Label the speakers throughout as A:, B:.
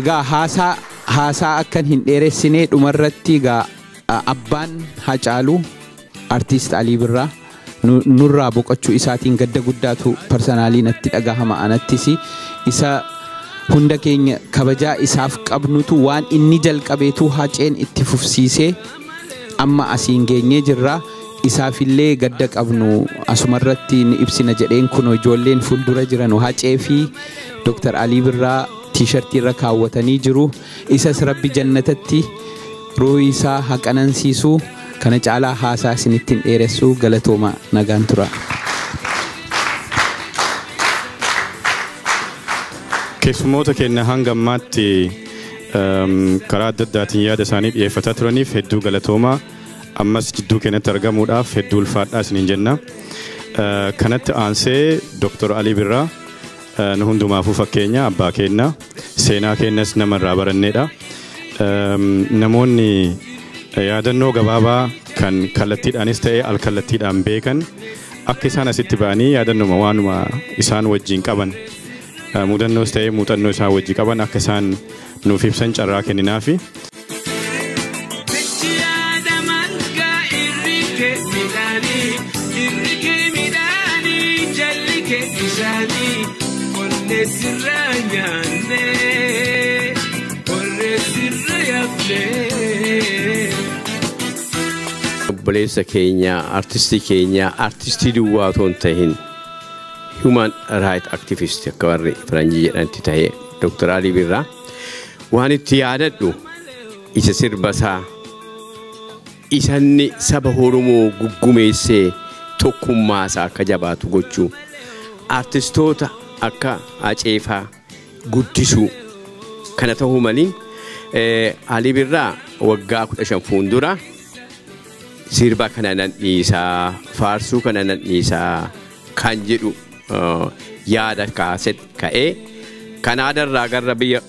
A: Egaa haasaa akkan hin dheeressinee dhumarratti egaa abbaan Hacaaluu Artiist Alii Birraa nurraa boqochuu isaatiin gadda guddaatu parsanaalii natti dhagahama. Anattis isa hunda keenya kabajaa isaaf qabnutu waan inni jalqabeetu Haceen itti fufsiisee amma asiin geenyee jirra. Isaafillee gadda qabnu asumarratti ni ibsina jedheen kun ijoolleen fuuldura jiran Hacee fi Dr. Alii Birraa tiishartii irra kaawwatanii jiru. Isas Rabbi jannatatti ruuhii isaa haa qanansiisu. Kana caalaa haasaa isinitti hin dheeressu. Galatooma, nagaan tura.
B: Keessummoota keenya hanga ammaatti karaa adda addaatiin yaada isaanii dhiyeeffataa turaniif hedduu galatoomaa. Ammas jidduu keenyatti argamuudhaaf hedduu ulfaadhaa isiniin jenna. Kanatti aansee Dr. Alii Birraa nu hundumaafuu fakkeenya abbaa keenya seenaa keenyas namarraa baranneedha. Namoonni yaadannoo gabaabaa kan kallattiidhaanis ta'e alkallattiidhaan beekan akka isaan asitti ba'anii yaadannuma waanuma isaan wajjin qaban mudannoos ta'e muuxannoo isaan wajjin qaban akka isaan nuuf ibsan carraa kenninaafi.
C: Obboleessa keenya, artistii keenya, artistii duwwaa otoo hin ta'in human right activist akka warri faranjii jedhanitti ta'e Dr. Alii Birraa waan itti yaadadhu isa sirba isaa isanni saba Oromoo guggumeessee tokkummaa isaa akka jabaatu gochuu artistoota akka Haceefaa guddisuu kana ta'uu maliin Alii Birraa waggaa 15 fuuldura sirba kana nan dhiisaa, faarsuu kana nan dhiisaa kan jedhu yaada kaasee ka'ee Kanaadarraa gara biyya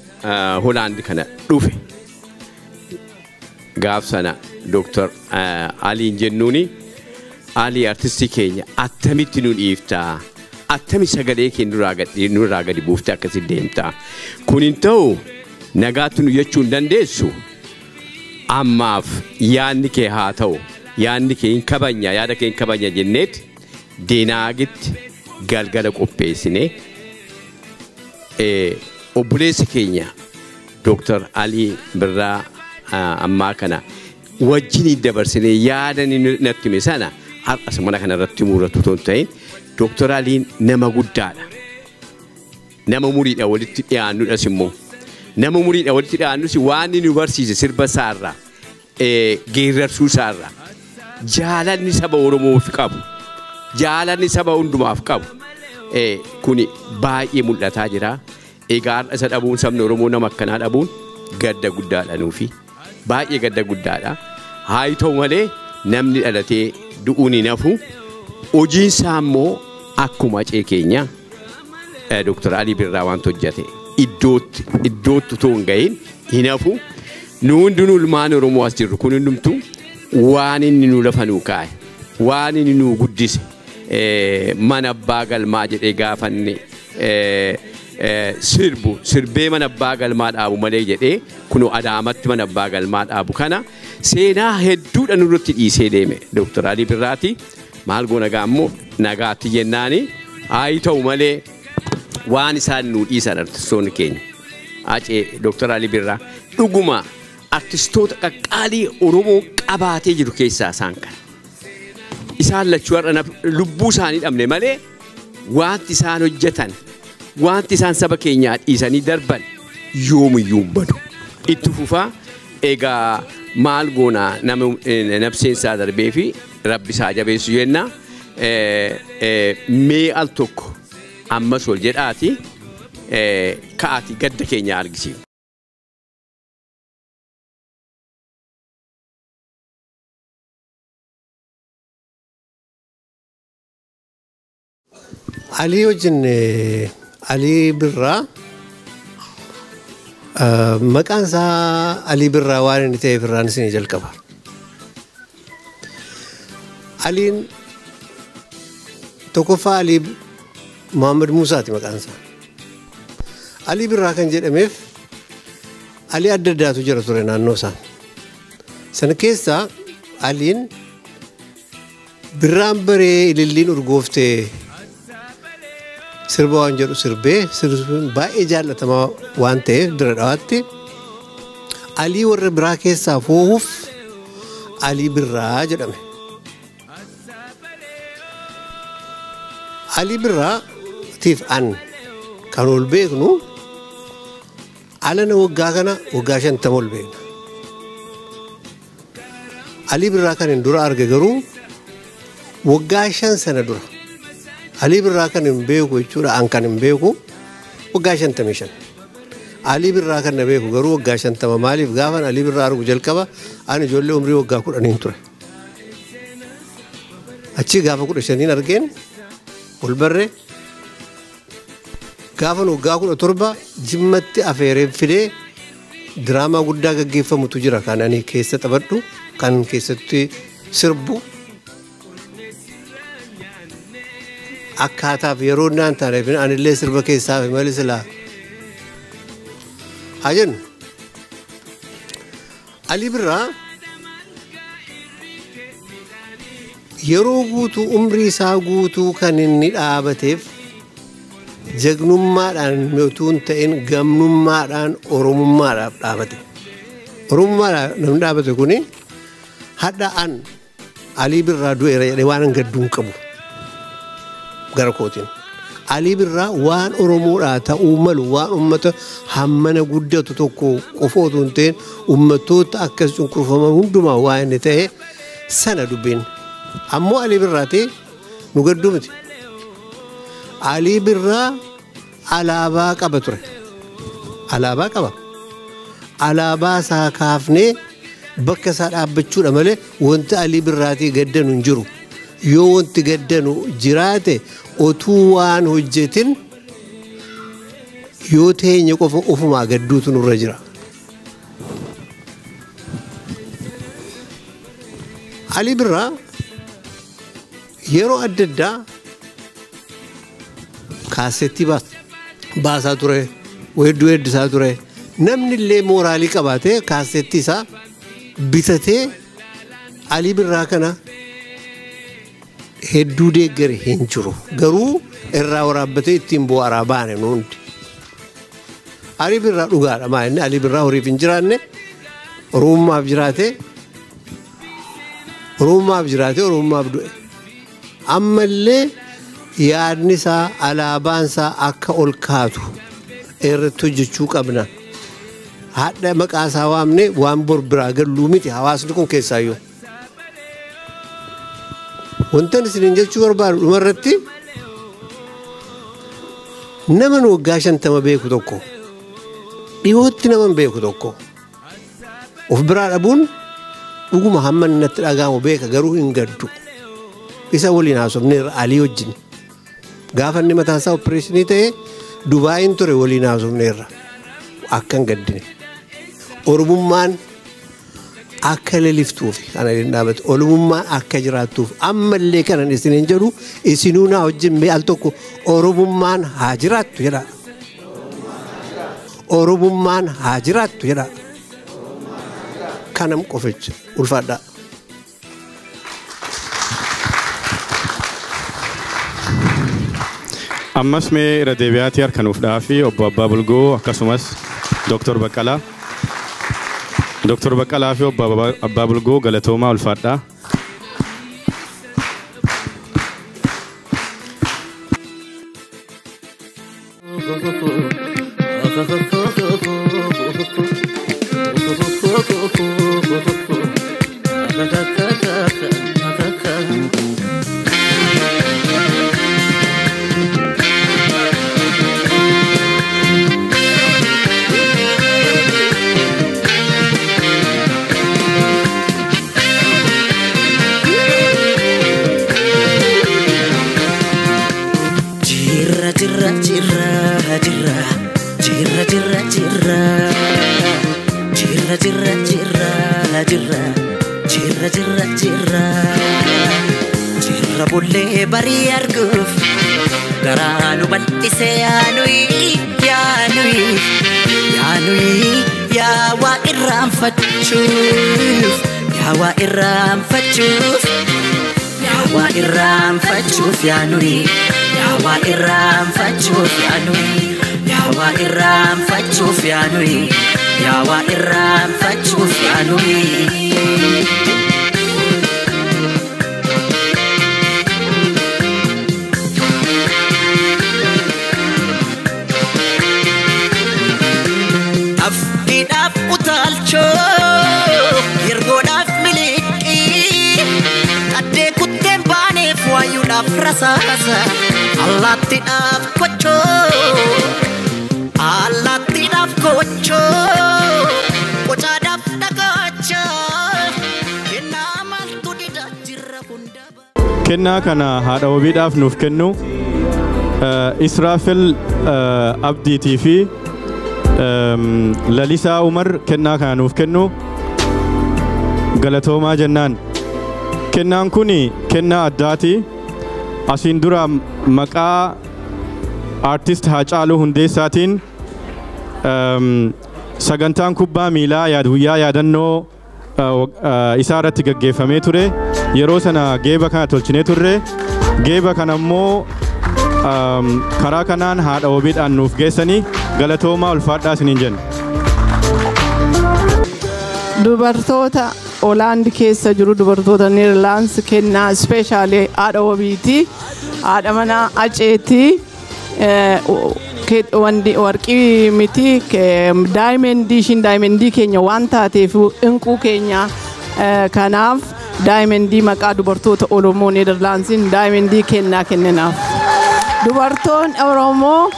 C: Hoolaand kana dhufe. Gaaf sana Dr. Aliin jennuuni Alii artistii keenya attamitti nu dhiiftaa? Attami sagalee kee nurraa gadi buuftee akkasitti deemtaa? Kun hin ta'u nagaatti nu jechuu hin dandeessu. Ammaaf yaadni kee haa ta'u. Yaadni kee hin kabanya, yaada kee hin kabanya jenneet Deenaagitti galgala qopheessinee obboleessa keenya Dr. Alii Birraa ammaa kana wajjin dabarsinee yaada inni natti hime sana har'as mana kana irratti muratu otoo hin ta'in Dr. Aliin nama guddaadha. Nama umuriidha walitti dhiyaannudhas immoo. Nama umuriidha walitti dhiyaannus waan inni nu barsiise sirba isaarraa geerrarsuu isaarraa jaalalli saba Oromoof qabu jaalalli saba hundumaaf qabu kuni baay'ee mul'ataa jira. Egaa har'a isa dhabuun sabni Oromoo nama akkanaa dhabuun gadda guddaadha nuufi. Baay'ee gadda guddaadha. Haa ta'u malee namni dhalatee du'uun hin hafu. Hojiin isaa immoo akkuma Hacee keenya Dr. Alii Birraa waan hojjete iddootti otoo hin gahin hin hafu. Nu hundinuu ilmaan Oromoo as jirru kun hundumtuu waan inni nu lafa nuu kaa'e waan inni nu guddise mana abbaa galmaa jedhee gaafanne sirbu sirbee mana abbaa galmaa dhaabu malee jedhee kunoo Adaamatti mana abbaa galmaa dhaabu kana seenaa hedduudha nurratti dhiisee deeme Dr. Alii Birraati. Maal goona gaa immoo nagaatti jennaani haa ta'u malee waan isaan nuu dhiisan artistoonni keenya. Hacee Dr. Alii Birraa dhuguma artistoota qaqqaalii Oromoo qabaatee jiru keessaa isaan kana. Isaan lachuu har'a lubbuu isaanii dhabne malee wanti isaan hojjetan wanti isaan saba keenyaa dhiisanii darban yoomiyyuu hin badu. Itti fufaa egaa maal goona nama nabseen isaa darbee fi Rabbi isaa jabeessu jenna. Mee al tokko ammas ol jedhaati ka'aati gadda keenya argisiifna.
D: Alii wajjin Alii Birraa maqaan isaa Alii Birraa waan inni ta'eef irraan isinii jalqaba. Aliin tokkoffaa Alii Muhammad Muusaati maqaan isaa. Alii Birraa kan jedhameef Alii adda addaatu jira ture naannoo isaa. Sana keessaa Aliin birraan baree ililliin urgooftee sirba waan jedhu sirbee sirbi baay'ee jaallatamaa waan ta'eef dura dhawaatti Alii warra biraa keessaa foohuuf Alii Birraa jedhame. Alii Birraatiif an kan ol beeknu alana waggaa kana waggaa 50 ol beekna. Alii Birraa kan hin dura arge garuu waggaa 5 sana dura. Alii Birraa kan hin beeku jechuudha an kan hin beeku waggaa 55. Alii Birraa kan na beeku garuu waggaa 50 maaliif gaafan Alii Birraa argu jalqaba an ijoollee umrii waggaa 10 ture. Achi gaafa 15 argeen ol barree gaafan waggaa 17 Jimmatti afeereen fidee diraamaa guddaa gaggeeffamutu jira kan ani keessa taphadhu kan keessatti sirbu akkaataaf yeroo naan taaneef anillee sirba keessaa fi malee silaa haa jennu. Alii Birraa yeroo guutuu umrii isaa guutuu kan inni dhaabateef jagnummaadhaan utuu hin ta'in gamnummaadhaan Oromummaadhaaf dhaabate. Oromummaadhaaf namni dhaabate kuni hadha an Alii Birraa du'eera jedhee waan hin gadduu hin qabu gara kootiin. Alii Birraa waan Oromoodhaa ta'uu malu waan uummata hammana guddatu tokko qofa otoo hin ta'in uummattoota akkas cunqurfaman hundumaa waan inni ta'e sana dubbiin. Ammoo Alii Birraati nu gadduu miti. Alii Birraa alaabaa qaba ture. Alaabaa qaba. Alaabaa isaa kaafnee bakka isaa dhaabbachuudha malee wanti Alii Birraatii gaddanu hin jiru. Yoo wanti gaddanu jiraate otuu waan hojjetin yoo teenye qofa ofumaa gadduutu nurra jira. Alii Birraa yeroo adda addaa kaasettii baasaa ture, weedduu weeddisaa ture. Namni illee mooraalii qabaatee kaasettii isaa bitatee Alii Birraa kana hedduu deeggare hin jiru. Garuu irraa waraabbatee ittiin bu'aaraa baane nu hundi. Alii Birraa dhugaadha maa inni Alii Birraa horiif hin jiraanne Oromummaaf jiraate Oromummaaf jiraate Oromummaaf du'e. Ammallee yaadni isaa alaabaan isaa akka ol kaatu irratti hojjechuu qabna. Haadha maqaa isaa waamne waan bor biraa galluu miti hawaasni kun keessaayyuu. Wantan isiniin jechuu barbaadu dhumarratti nama nu waggaa 50 beeku tokko dhiyootti nama beeku tokko of biraa dhabuun dhuguma hamma inni natti dhaga'amu beeka garuu hin gaddu. Isa waliin haasofneerra Alii wajjin. Gaafa inni mataan isaa opereeshinii ta'e Dubaayin ture waliin haasofneerra akka hin gaddine. Oromummaan akka leliftuuf kana hin dhaabatu. Oromummaan akka jiraattuuf ammallee kanan isiniin jedhu isinuu naa wajjin mee al tokko Oromummaan haa jiraattu jedha. Oromummaan haa jiraattu jedha. Kanam qoficha ulfaadhaa.
B: Ammas mee irra deebi'aatii harka nuuf dhaafi obbo Abbaa Bulgoo akkasumas Dooktor Baqqalaa. Dooktor Baqqalaa fi obbo Abbaa Bulgoo galatoomaa ulfaadhaa.
E: Jirra jirra jirra jirra jirra jirra jirra jirra jirra jirra jirra jirra jirra jirra jirra bullee barii arguuf garaa nu bal'ise yaanuyi yaanuyi yaanuyi Yaa waa irraanfachuuf, yaa waa irraanfachuuf, yaa waa irraanfachuuf yaa nuyi, yaa waa irraanfachuuf yaa nuyi, yaa waa irraanfachuuf yaa nuyi, yaa waa irraanfachuuf yaa nuyi. Afkiidhaaf utaalchoo, yergoodhaaf miliqii, addee kutteen baaneef waayuudhaaf rasaasa, allaattiidhaaf kochoo, allaattiidhaaf kochoo, qocaadhaaf dhagaacha, kennaa maaltu dida jirra hunda.
B: Kennaa kana haadha wabiidhaaf nuuf kennu Israafel Abdiitii fi Lalisaa Umar kennaa kana nuuf kennu, galatoomaa jennaan. Kennaan kun kennaa addaati. Asiin dura maqaa aartist Haacaaluu Hundeessaatiin sagantaan kubbaa miilaa guyyaa yaadannoo isaa irratti gaggeeffamee ture. Yeroo sana geeba kana tolchinee turre. Geeba kana immoo karaa kanaan haadha wabiidhaan nuuf geessanii, galatoomaa, ulfaadhaa isiniin jenna.
F: Dubartoota Hoolaand keessa jiru, dubartoota Neerlaans, kennaa special haadha wabiiti. Haadha manaa Aceeti. Warqii miti, diamond, ishiin diamond keenya waan taateef, inquu keenya, kanaaf diamond maqaa dubartoota Oromoo Neerlaandsiin diamond kennaa kenninaaf. Dubartoon Oromoo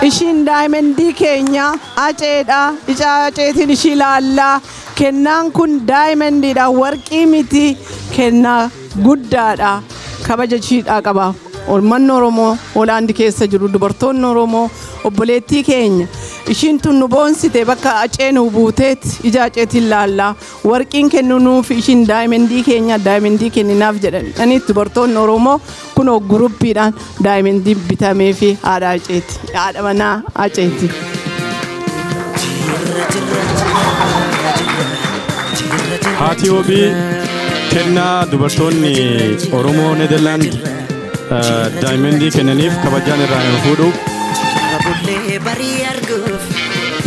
F: ishiin diamond keenya Aceedha. Ija Aceetiin ishii ilaallaa. Kennaan kun diamondiidha. Warqii miti, kennaa guddaadha. Kabaja ishiidhaa qaba. Uummanni Oromoo Hoolaandi keessa jiru, dubartoonni Oromoo, obboleettii keenya ishiin tun nu boonsite, bakka Acee nu buuteet ija Aceetiin laallaa. Warqiin kennu nuuf, ishiin diamond keenya, diamond kenninaaf jedhanii dubartoonni Oromoo kunoo groupiidhaan diamond bitamee fi haadha Aceeti, haadha manaa Aceeti.
B: Haati wabii kennaa dubartoonni Oromoo Nederlaand diamond kennaniif kabajaan irraa hin fuudhu.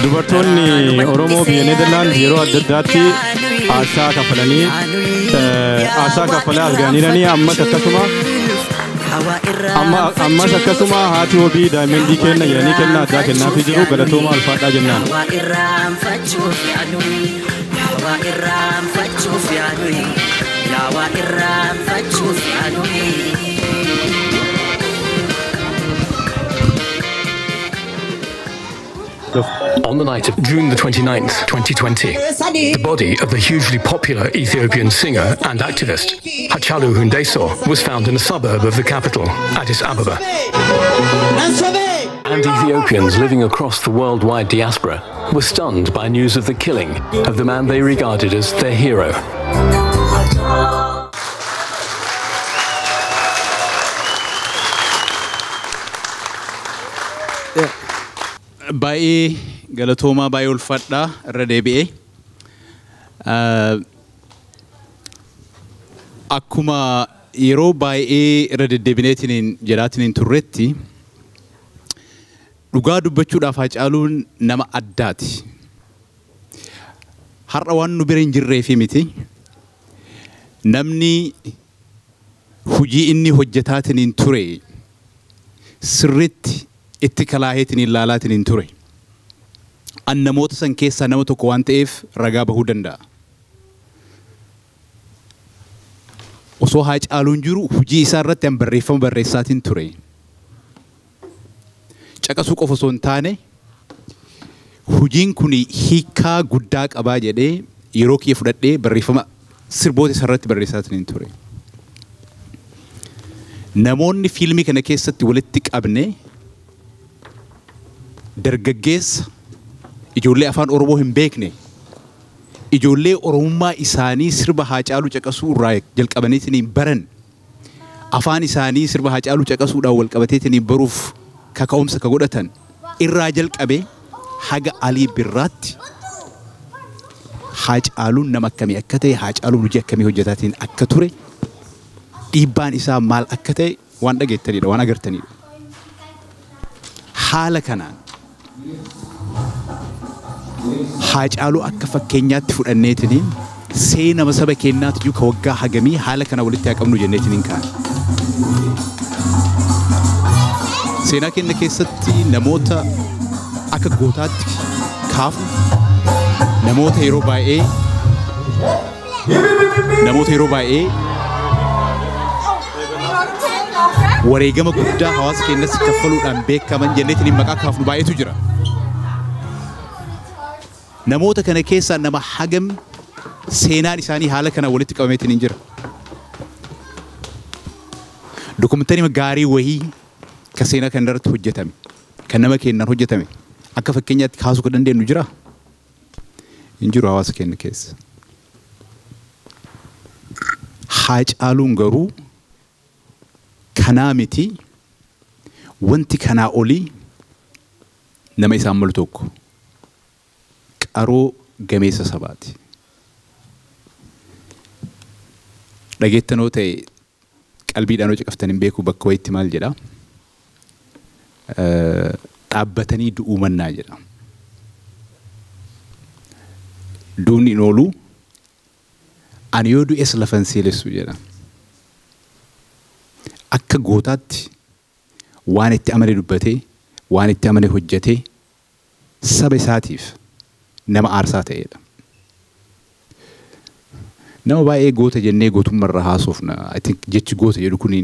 B: Dubartoonni Oromoo biyya Nederlaand yeroo adda addaatti aarsaa kaffalanii, aarsaa kaffalaa arganiiranii, ammas akkasuma haati wabii diamond kenna jedhanii kennaa addaa kennaafii jiru, galatooma, ulfaadhaa jennaan.
E: Waa irraanfachuuf yaa nuyi, yaa waa irraanfachuuf yaa nuyi, yaa waa irraanfachuuf yaa nuyi.
G: On the night of June the 29th, 2020, the body of the hugely popular Ethiopian singer and activist Hachalu Hundessa was found in a suburb of the capital, Addis Ababa. And Ethiopians living across the worldwide diaspora were stunned by news of the killing of the man they regarded as their hero.
A: Baay'ee galatoomaa, baay'ee ulfaadhaa irra deebi'ee. Akkuma yeroo baay'ee irra deddeebineetiin jedhaatiin turretti, dhugaa dubbachuudhaaf Hacaaluun nama addaati. Har'a waan nu bira hin jirreefi miti. Namni hujii inni hojjetaatiin ture sirriitti itti kalaaheetiin ilaalaatiin ture. An namoota san keessaa nama tokko waan ta'eef ragaa bahuu danda'a. Osoo Hacaaluun jiru hojii isaa irratti an barreeffama barreessaatiin ture. Caqasuu qofa osoo hin taane, hojiin kun hiikaa guddaa qabaa jedhee yeroo kiyya fudhadhee barreeffama sirboota isaa irratti barreessaatiin ture. Namoonni fiilmii kana keessatti walitti qabne dargaggeessa, ijoollee afaan Oromoo hin beekne, ijoollee Oromummaa isaanii sirba Haacaaluu caqasuu irraa jalqabaniitiin baran, afaan isaanii sirba Haacaaluu caqasuudhaan wal qabateetiin baruuf kaka'umsa ka godhatan irraa jalqabe haga Alii Birraatti.
H: Haacaaluun nama akkamii akka ta'e, Haacaaluun hojii akkamii hojjetaatiin akka ture, dhiibbaan isaa maal akka ta'e waan dhageettanidha, waan agartanidha. Haala kanaan Haacaaluu akka fakkeenyaatti fudhanneetiniin seenama saba keenyaatu iyyuu ka waggaa hagamii haala kana walitti haa qabnu jenneetiniin kaane. Seenaa keenya keessatti namoota akka gootaatti kaafnu, namoota yeroo baay'ee wareegama guddaa hawaasa keenyatti kaffaluudhaan beekaman jenneetiin maqaa kaafnu baay'eetu jira. Namoota kana keessaa nama hagam seenaan isaanii haala kana walitti qabameetiin hin jira? Dokumentanii gaarii wayii ka seenaa kana irratti hojjetame, kan nama keenyaan hojjetame, akka fakkeenyaatti kaasuu kan dandeenyu jira? Hin jiru hawaasa keenya keessa. Haacaaluun garuu kanaa miti, wanti kanaa olii nama isaan malu tokko qaroo gameessa sabaati. Dhageettanoo ta'e, qalbiidhaan hojii qabtan hin beeku, bakka wayitti maal jedha? Dhaabbatanii du'uu mannaa jedha. Duuni hin oolu, ani yoo du'es lafan seelessu jedha. Akka gootaatti waan itti amane dubbatee, waan itti amane hojjetee, saba isaatiif nama aarsaa ta'edha. Nama baay'ee goota jennee gootummaarraa haasofna. I think jechi goota jedhu kun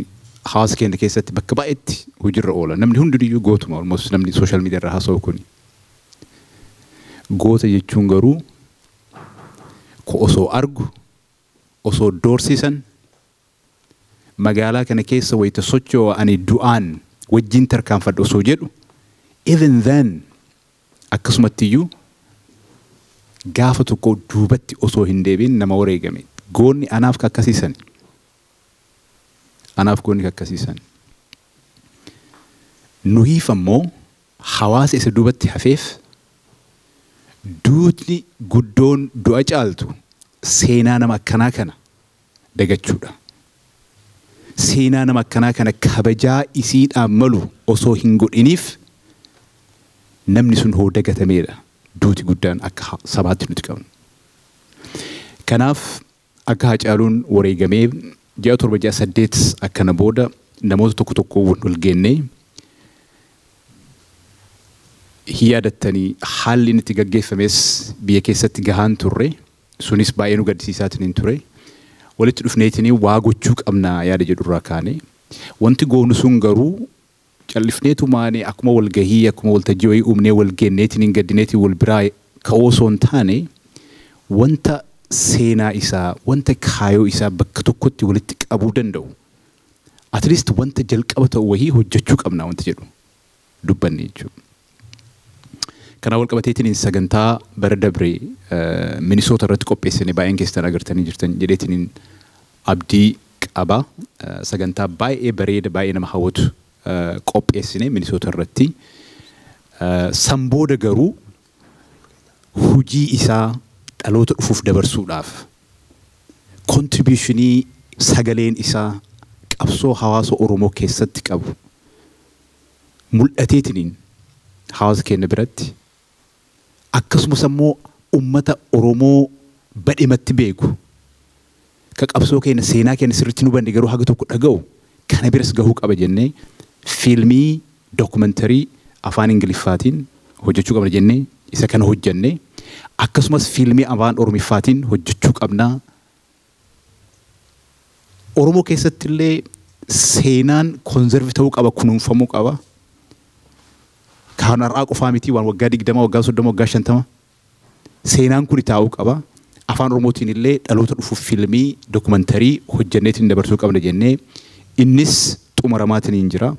H: hawaasa keenya keessatti bakka baay'eetti hojiirra oola. Namni hundiyyuu gootuma, almost namni social media irraa haasa'u kun. Goota jechuun garuu ko osoo argu, osoo doorsisan, magaalaa kana keessa wayita socho'u ani du'aan wajjin tarkaanfadhu osoo jedhu, even then akkasumatti iyyuu gaafa tokko duubatti osoo hin deebiin nama wareegame. Goonni anaaf kakkasiisan. Anaaf goonni kakkasiisan. Nuhiif ammoo hawaasa isa duubatti hafeef duutni guddoon du'a caaltu seenaa nama akkanaa kana dagachuudha. Seenaa nama akkanaa kana kabajaa isiidhaan malu osoo hin godhiniif namni sun hoo dagatameedha. Duuti guddaan akka sabaatti nuti qabnu. Kanaaf akka Hacaaluun wareegamee ji'a 7, ji'a 8 akkana booda namoota tokko tokko wal geennee, hin yaadattanii, haalli inni itti gaggeeffames biyya keessatti gahaan turre, sunis baay'ee nu gaddisiisaatiin hin ture. Walitti dhufneetiin waa gochuu qabna yaada jedhurraa kaane. Wanti goonu sun garuu callifneetumaani akkuma walgahii, akkuma waltajjii wayii uumnee wal geenneetiin hin gaddineetiin wal biraa ka'oo osoo hin taane, wanta seenaa isaa, wanta kaayoo isaa bakka tokkotti walitti qabuu danda'u. At least wanta jalqaba ta'u wayii hojjechuu qabna wanta jedhu dubbanne jechuudha. Kanaa wal qabateetiin sagantaa bara dabre Minisoota irratti qopheessine baay'een keessan agartanii jirtan jedheetiin abdii qaba. Sagantaa baay'ee bareeda, baay'ee nama hawwatu qopheessine Minisoota irratti. San booda garuu hujii isaa dhaloota dhufuuf dabarsuudhaaf contribution sagaleen isaa qabsoo hawaasa Oromoo keessatti qabu mul'ateetiniin hawaasa keenya biratti, akkasumas immoo ummata Oromoo badhimatti beeku ka qabsoo keenya, seenaa keenya sirriitti nu banne garuu haga tokko dhaga'u kana biras gahuu qaba jennee fiilmii documentary afaan Ingiliffaatiin hojjechuu qabna jennee isa kana hojjenne. Akkasumas fiilmii afaan Oromiffaatiin hojjechuu qabna. Oromoo keessatti illee seenaan conserve ta'uu qaba, kunuunfamuu qaba. Kan har'aa qofaa miti, waan waggaa 20, waggaa 30, waggaa 50 seenaan kun taa'uu qaba. Afaan Oromootiin illee dhaloota dhufuuf fiilmii documentary hojjenneetiin dabarsuu qabna jennee innis xumuramaatiin hin jira.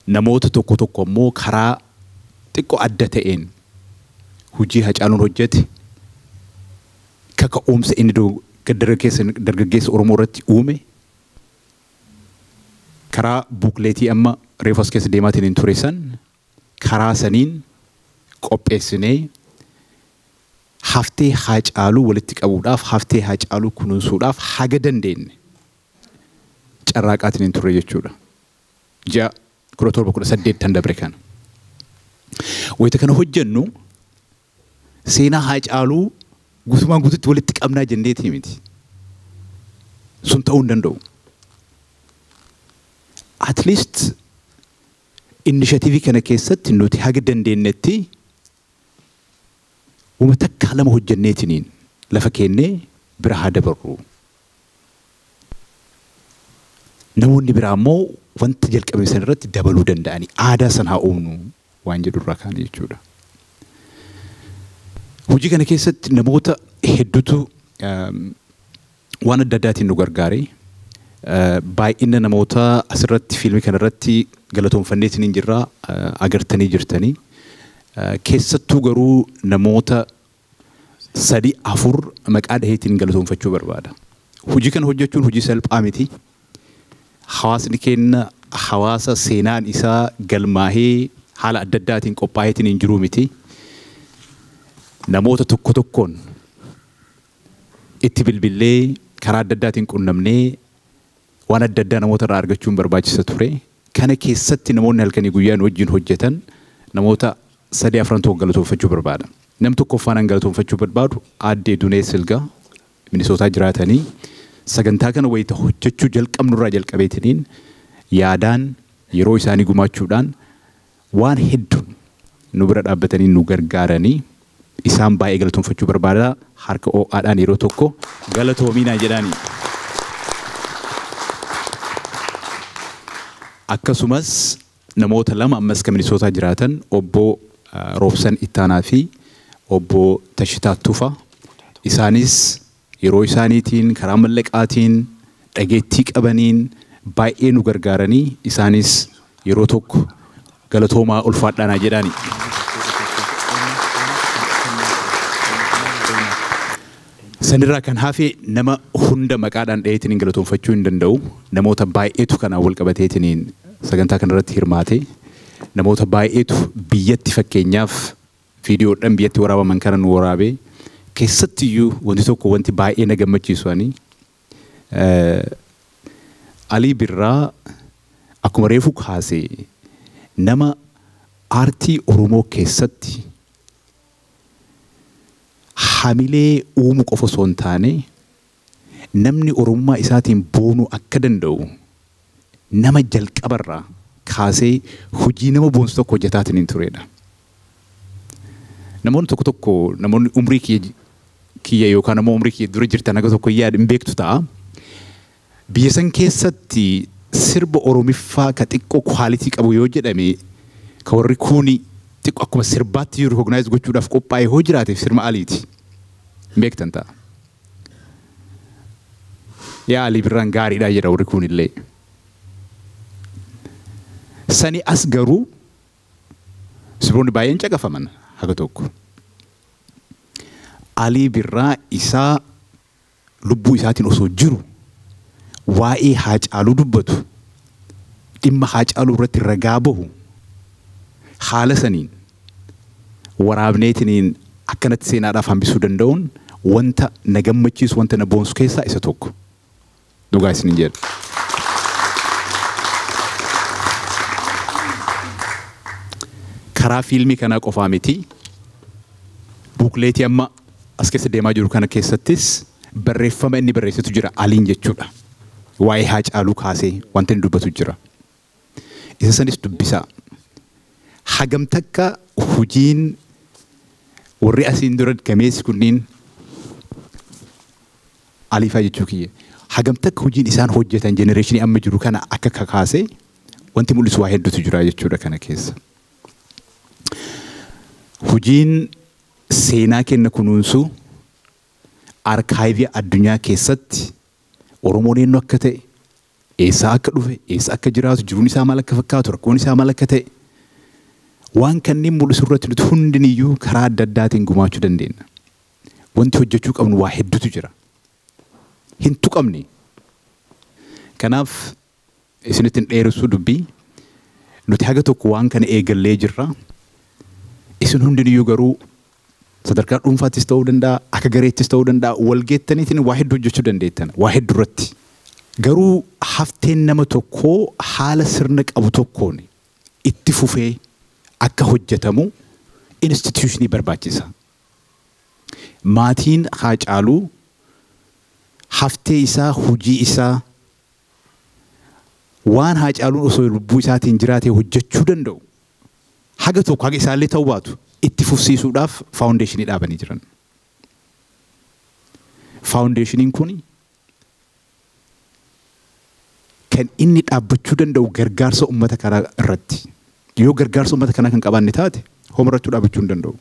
H: Namoota tokko tokko immoo karaa xiqqoo adda ta'een hojii Hacaaluun hojjete, kaka'umsa inni dargaggeessa Oromoo irratti uume, karaa booklet amma reefu as keessa deemaatiin hin ture san karaa saniin qopheessinee Haftee Haacaaluu walitti qabuudhaaf, haftee Haacaaluu kunuunsuudhaaf haga dandeenye carraaqaatiin hin turre jechuudha. Ji'a 17 18 dabre kana. Wayita kana hojjennu seenaa Haacaaluu guutumaan guututti walitti qabnaa jenneetii miti. Sun ta'uu hin danda'u. At least initiative kana keessatti nuti haga dandeenyetti uuma takka lama hojjenneetiniin lafa keennee bira haa dabarru. Namoonni biraa immoo wanta jalqabe sana irratti dabaluu danda'anii aadaa sana haa uumnu waan jedhu irraa kaane jechuudha. Hojii kana keessatti namoota hedduutu waan adda addaatiin nu gargaare. Baay'ina namoota asirratti fiilmii kanarratti galatoonfanneetiin hin jirra, agartanii jirtanii. Keessattuu garuu namoota 3 4 maqaa dhaheetiin galatoonfachuu barbaada. Hojii kana hojjechuun hojii salphaa miti. Hawaasni keenya hawaasa seenaan isaa galmaahee haala adda addaatiin qophaa'eetiin hin jiru miti. Namoota tokko tokkoon itti bilbillee karaa adda addaatiin qunnamnee waan adda addaa namoota irraa argachuun barbaachisa ture. Kana keessatti namoonni halkanii guyyaan wajjin hojjetan namoota 3 4 tokko galatoonfachuu barbaada. Nam tokkoffaan galatoonfachuu barbaadu Aaddee Dunee Silgaa Minisootaa jiraatanii sagantaa kana wayita hojjechuu jalqabnurraa jalqabeetiniin yaadaan yeroo isaanii gumaachuudhaan waan hedduun nu bira dhaabbatanii nu gargaaranii isaan baay'ee galatoonfachuu barbaada. Harka ho'aadhaan yeroo tokko galatoominaa jedhanii. Akkasumas namoota lama ammas kan Minisootaa jiraatan obbo Roobsan Ittaanaa fi obbo Tashitaa Tufa. Isaanis yeroo isaaniitiin karaa mallaqaatiin dhageettii qabaniin baay'ee nu gargaaranii isaanis yeroo tokko galatoomaa ulfaadhaanaa jedhani. Sanirraa kan hafe nama hunda maqaadhaan dhaheetiin galatoonfachuu hin danda'u. Namoota baay'eetu kanaan wal qabateetiin sagantaa kanarratti hirmaate. Namoota baay'eetu biyyatti fakkeenyaaf viidiyoodhaan biyyatti waraabaman kana nu waraabe. Keessattiyyuu wanti tokko wanti baay'ee na gammachiisu ani Alii Birraa akkuma reefu kaasee nama aartii Oromoo keessatti hamilee uumuu qofa osoo hin taane namni Oromummaa isaatiin boonuu akka danda'u nama jalqabarraa kaasee hojii nama boonsu tokko hojjetaatiin hin turedha. Namoonni tokko tokko namoonni umrii kiyya yookaan ammoo umrii kiyya dura jirtan haga tokko yaada hin beektu ta'a. Biyya san keessatti sirba Oromiffaa ka xiqqoo kwaalitii qabu yoo jedhame ka warri kuuni xiqqoo akkuma sirbaatti jiru recognize gochuudhaaf qophaa'e hoo jiraateef sirma Aliiti. Hin beektan ta'a. Yaa Alii Birraan gaariidha jedha warri kuunillee. Sani as garuu sirboonni baay'een caqafaman haga tokko. Alii Birraa isaa lubbuu isaatiin osoo jiru waa'ee Haacaaluu dubbatu dhimma Haacaaluu irratti ragaa bahu haala saniin waraabneetiniin akkanatti seenaadhaaf hambisuu danda'uun wanta na gammachiisu wanta na boonsu keessaa isa tokko. Dhugaa isiniin jedha. Karaa fiilmii kanaa qofaa miti. Buukleetii amma as keessa deemaa jiru kana keessattis barreeffama inni barreessitu jira Aliin jechuudha. Waa'ee Haacaaluu kaasee wanta inni dubbatu jira. Isa sanis dubbisaa. Hagam takka hojiin warri asiin dura gameessi kunniin Aliifaa jechuu kiyya. Hagam takka hojiin isaan hojjetan jenereeshinii amma jiru kana akka kakaasee wanti mul'isu waa hedduutu jira jechuudha kana keessa. Hojiin seenaa kenna kunuunsuu arkaayivii addunyaa keessatti Oromoon eenyu akka ta'e, eessaa akka dhufe, eessa akka jiraatu, jiruun isaa maal akka fakkaatu, rakkoon isaa maal akka ta'e waan kanneen mul'isu irratti nuti hundiniyyuu karaa adda addaatiin gumaachuu dandeenya. Wanti hojjechuu qabnu waa hedduutu jira. Hin tuqamne. Kanaaf isinitti hin dheeressuu dubbii nuti haga tokko waan kana eegallee jirra. Isin hundiniyyuu garuu Sadarkaa dhuunfaattis ta'uu danda'a, akka gareettis ta'uu danda'a, walgeettaniitiin waa hedduu hojjechuu dandeettan, waa hedduu irratti. Garuu hafteen nama tokkoo haala sirna qabu tokkoon itti fufee akka hojjetamu instituushinii barbaachisa. Maatiin Haacaaluu haftee isaa, hojii isaa waan Haacaaluun osoo lubbuu isaatiin jiraatee hojjechuu danda'u haga tokko haga isaallee ta'uu baatu itti fufsiisuudhaaf faawundeeshinii dhaabanii jiran. Faawundeeshiniin kun kan inni dhaabbachuu danda'u gargaarsa uummata kanaa irratti. Yoo gargaarsa uummata kanaa kan qabaanne taate homarrachuu dhaabbachuu hin danda'u.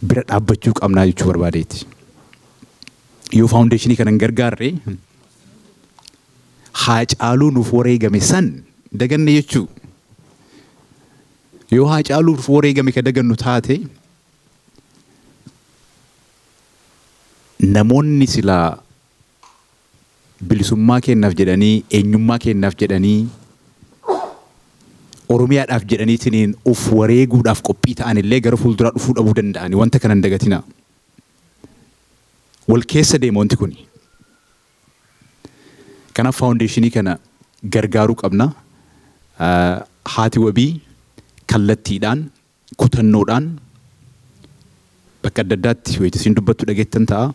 H: Bira dhaabbachuu qabnaa jechuu barbaadeeti. Yoo faawundeeshinii kana hin gargaarre Haacaaluu nuuf wareegame san daganne jechuu. Yoo Haacaaluu nuuf wareegame ka dagannu taate namoonni silaa bilisummaa kennaaf jedhanii, eenyummaa kennaaf jedhanii, Oromiyaadhaaf jedhaniitiin of wareeguudhaaf qophii ta'an illee gara fuulduraa dhufuu dhabuu danda'ani wanta kana hin dagatinaa. Wal keessa deema wanti kuni. Kanaaf faawundeeshinii kana gargaaruu qabna. Haati wabii kallattiidhaan, kutannoodhaan bakka adda addaatti wayita isiin dubbattu dhageettan ta'a.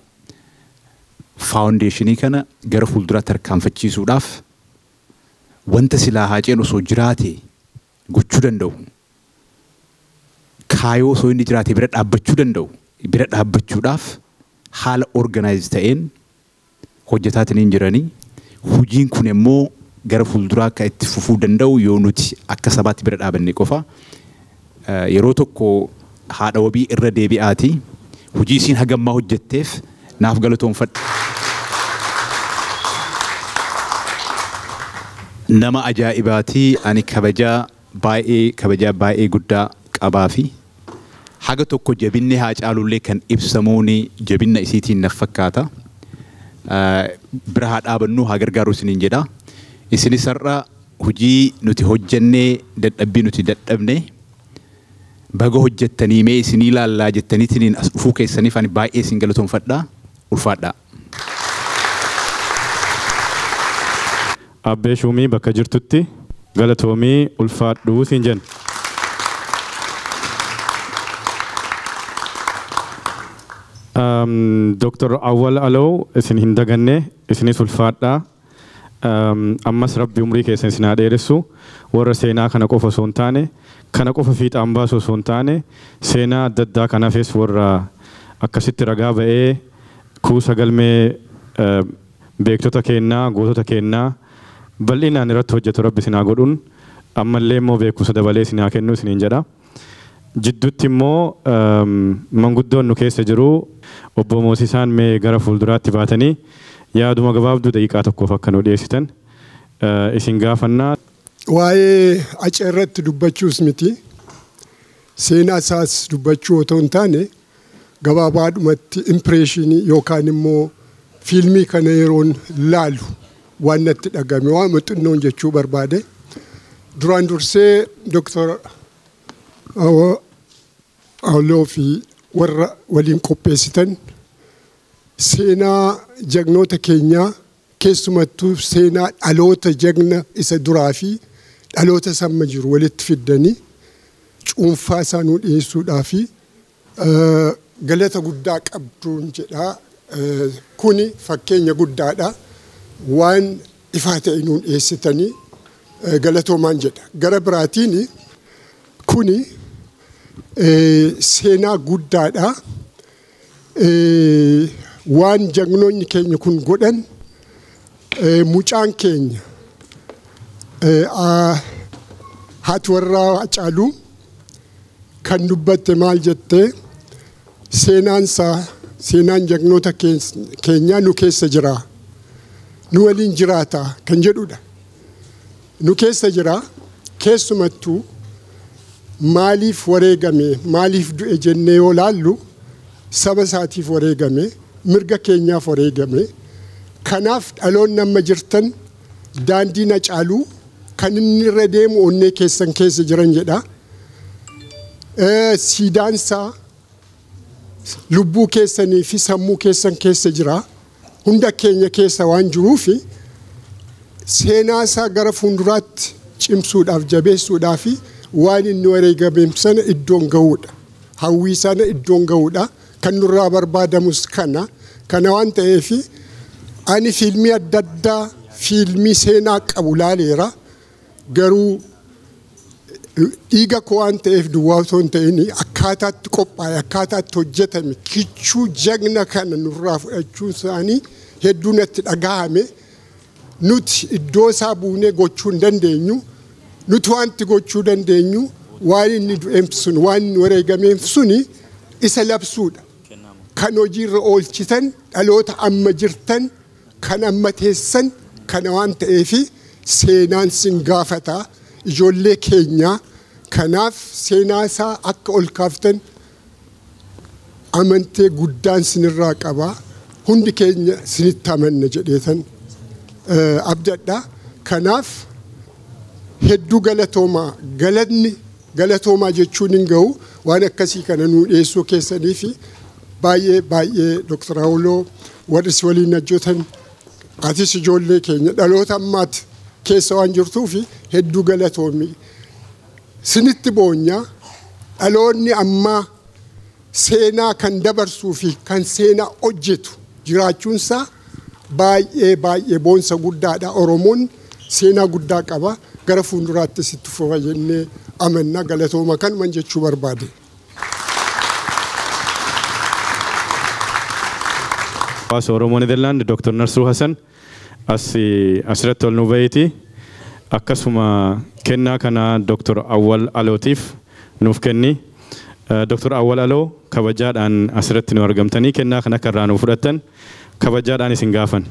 H: Faawundeeshinii kana gara fuulduraatti tarkaanfachiisuudhaaf wanta silaa Haaceen osoo jiraate gochuu danda'u. Kaayoo osoo inni jiraate bira dhaabbachuu danda'u. Bira dhaabbachuudhaaf haala organaayiz ta'een hojjetaatiin jiranii. Hojiin kun immoo gara fuulduraa akka itti fufuu danda'u yoo nuti akka sabaatti bira dhaabanne qofa. Yeroo tokko haadha wabii irra deebi'aati. Hojii isiin hagammaa hojjetteef naaf galatoonfadha. Nama ajaa'ibaatii ani kabajaa baay'ee guddaa qabaa fi haga tokko jabinni Haacaaluullee kan ibsamuun jabinna isiitiin naf fakkaata. Bira haa dhaabannu haa gargaaru isiniin jedha. Isinis har'a hojii nuti hojjennee dadhabbii nuti dadhabne baga hojjettanii mee isinii ilaallaa jettaniitiin as dhufuu keessaniif ani baay'ee isin galatoonfadha. Ulfaadha.
B: Abbee Shuumii bakka jirtutti galatoomii ulfaadhuu siin jenna. Dr. Awwal Aloo isin hin daganne isinis ulfaadhaa. Ammas Rabbi umrii keessan isin haa dheeressu. Warra seenaa kana qofa osoo hin taane, kana qofa fiixaan baasu osoo hin taane, seenaa adda addaa kanaafis warra akkasitti ragaa ba'ee kuusa galmee beektota kennaa, gootota kennaa bal'inaan irratti hojjetu Rabbi isin haa godhuun ammallee immoo beekumsa dabalee isin haa kennu isiniin jedha. Jidduutti immoo manguddoon nu keessa jiru obbo Moosisaan mee gara fuulduraatti baatanii yaaduma gabaabduu daqiiqaa tokkoof akka nu dhiyeessitan isin gaafannaa.
I: Waa'ee Hacee irratti dubbachuus miti seenaa isaas dubbachuu otoo hin taane gabaabaadhumatti impireeshinii yookaan immoo fiilmii kana yeroon laalu waan natti dhagame waan xinnoon jechuu barbaade. Duraan dursee Dr. Awwaloo fi warra waliin qopheessitan seenaa jagnoota keenyaa keessumattuu seenaa dhaloota jagna isa duraa fi dhaloota samma jiru walitti fiddanii cuunfaa isaa nuu dhiyeessuudhaa fi galata guddaa qabduun jedha. Kuni fakkeenya guddaadha. Waan ifaa ta'e nuun dhiyeessitanii galatoomaan jedha. Gara biraatiin kuni seenaa guddaadha. Waan jagnoonni keenya kun godhan mucaan keenya haati warraa Haacaaluu kan dubbatte maal jettee seenaan isaa seenaan jagnoota keenyaa nu keessa jira. Nu waliin jiraata kan jedhudha. Nu keessa jira keessumattuu maaliif wareegame maaliif du'e jennee yoo laallu saba isaatiif wareegame mirga keenyaaf wareegame. Kanaaf dhaloonni amma jirtan daandii Haacaaluu kan inni irra deemu onnee keessan keessa jiran jedha. Siidaan isaa lubbuu keessanii fi sammuu keessan keessa jira. Hunda keenya keessa waan jiruufi seenaa isaa gara fuulduraatti cimsuudhaaf, jabeessuudhaaf waan inni wareegameef sana iddoon ga'uudha. Hawwii sana iddoon ga'uudha. Kan nurraa barbaadamus kana. Kana waan ta'eef ani fiilmii adda addaa, fiilmii seenaa qabu laaleera. Garuu dhiiga koo waan ta'eef duwwaa otoo hin ta'in, akkaataatti qophaa'e, akkaataatti hojjetame, kichuu jagna kana nurraa fudhachuun isaanii hedduu natti dhagahame. Nuti iddoo isaa buunee gochuu hin dandeenyu. Nuti wanti gochuu dandeenyu waan inni du'eef sun, waan inni wareegameef suni isa labsuudha. Kan hojiirra oolchitan dhaloota amma jirtan, kan amma teessan kana waan ta'eef seenaan sin gaafata, ijoollee keenyaa. Kanaaf seenaa isaa akka ol kaaftan amantee guddaan sinirraa qaba. Hundi keenya sinitti amanna jedheetan abdadha. Kanaaf hedduu galatoomaa, galanni galatoomaa jechuun hin ga'u, waan akkasii kana nuu dhiyeessuu keessanii fi baay'ee baay'ee Dr. Awoloo, warri si waliin hojjetan, atis ijoollee keenya dhaloota ammaatti keessa waan jirtuuf hedduu galatoomi. Sinitti boonyaa, dhaloonni ammaa seenaa kan dabarsuu fi kan seenaa hojjetu jiraachuunsaa baay'ee baay'ee boonsa guddaadha. Oromoon seenaa guddaa qaba. Gara fuulduraattis itti fufa jennee amanna. Galatooma kanuman jechuu barbaade.
B: Hawaasa Oromoo Nederlaand Dr. Narsuu Hassan asirratti ol nu baheeti. Akkasuma kennaa kana Dr. Awwal Alootiif nuuf kenni. Dr. Awwal Aloo, kabajaadhaan asirratti nu argamtanii kennaa kana akka irraa nu fudhattan kabajaadhaan isin gaafan.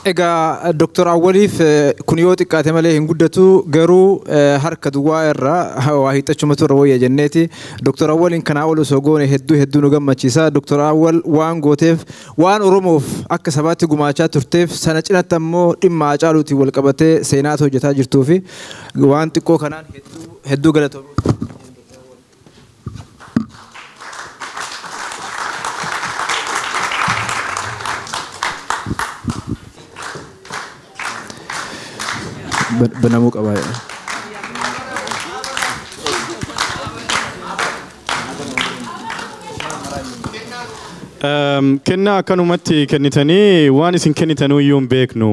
J: Egaa Dr. Awwaliif kun yoo xiqqaate malee hin guddatu, garuu harka duwwaa irraa waa hiixachumatu irra wayya jenneeti. Dr. Awwaliin kanaa ol osoo goone hedduu hedduu nu gammachiisa. Dr. Awwal, waan gooteef, waan Oromoof akka sabaatti gumaachaa turteef, sana cinatti ammoo dhimma Hacaaluutiin wal qabatee seenaatu hojjetaa jirtuu fi waan xiqqoo kanaan hedduu hedduu galatoomuu. Banamuu qaba.
B: Kennaa akkanumatti kennitanii waan isin kennitanuu iyyuu hin beeknu.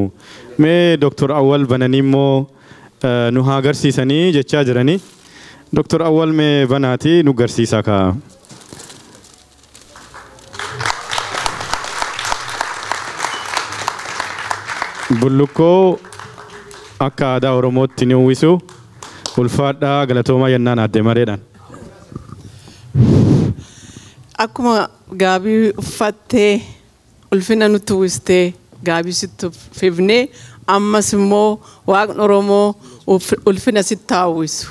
B: Mee Dr. Awwal bananii immoo nu haa agarsiisanii jechaa jiranii. Dr. Awwal, mee banaatii nu garsiisaa kaa. Bullukkoo akka aadaa Oromootti ni uwwisu. Ulfaadhaa, galatoomaa jennaan aadde mareedhaan.
F: Akkuma gaabii uffattee ulfina nutti uwwistee, gaabii sitti uffifnee, ammas immoo Waaqni Oromoo ulfina sitti haa uwwisu.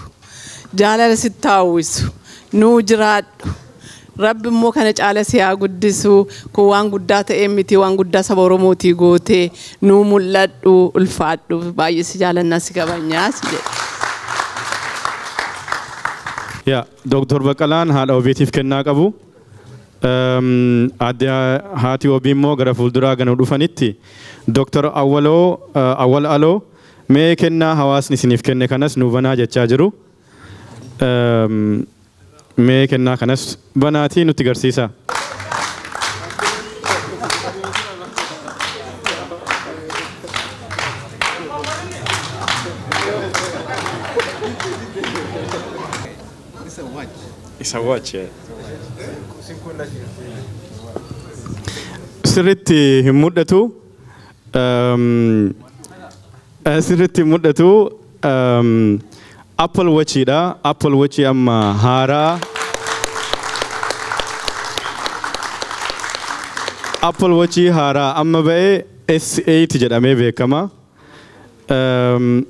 F: Jaalala sitti haa uwwisu. Nuu jiraadhu. Rabbi immoo kana caala si haa guddisu. Kun waan guddaa ta'ee miti, waan guddaa saba Oromootii gootee nuu mul'adhu, ulfaadhu, baay'ee si jaalannaa, si kabajnaa si jedha.
B: Yaa Dr. Baqqalaan haadha ofiitiif kennaa qabu. Aadde haati wabii immoo gara fuulduraa gana dhufanitti Dr. Awwaloo, Awwal Aloo, mee kennaa hawaasni isiniif kenne kanas nu banaa jechaa jiru. Mee kennaa kanas banaatii nutti garsiisa. It's a watch, yeah. Sirriitti hin mul'atu. Sirriitti hin mul'atu. Apple Watchidha. Apple Watch amma haaraa. Apple Watch haaraa amma ba'ee S8 jedhamee beekama.